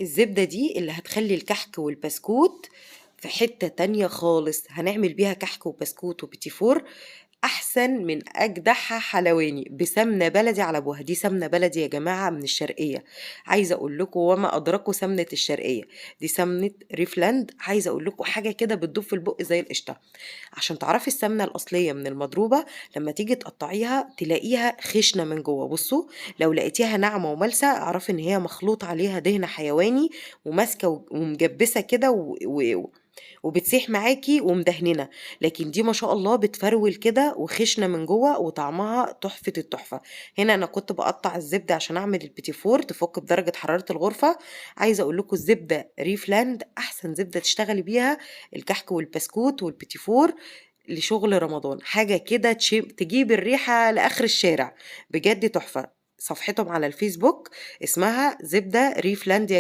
الزبدة دي اللي هتخلي الكحك والبسكوت في حتة تانية خالص. هنعمل بيها كحك وبسكوت وبيتيفور أحسن من أجدعها حلواني، بسمنة بلدي على أبوها. دي سمنة بلدي يا جماعة من الشرقية، عايزة أقول لكم وما أدراكوا سمنة الشرقية، دي سمنة ريفلاند. عايزة أقول لكم حاجة كده بتدوب في البق زي القشطة. عشان تعرفي السمنة الأصلية من المضروبة لما تيجي تقطعيها تلاقيها خشنة من جوه. بصوا لو لقيتيها ناعمة وملسة اعرفي إن هي مخلوط عليها دهن حيواني وماسكة ومجبسة كده وبتسيح معاكي ومدهننة، لكن دي ما شاء الله بتفرول كده وخشنة من جوه وطعمها تحفة التحفة. هنا أنا كنت بقطع الزبدة عشان أعمل البيتيفور تفك بدرجة حرارة الغرفة. عايزة أقول لكم الزبدة ريفلاند أحسن زبدة تشتغلي بيها الكحك والبسكوت والبيتيفور لشغل رمضان، حاجة كده تجيب الريحة لآخر الشارع، بجد تحفة. صفحتهم على الفيسبوك اسمها زبدة ريفلاند.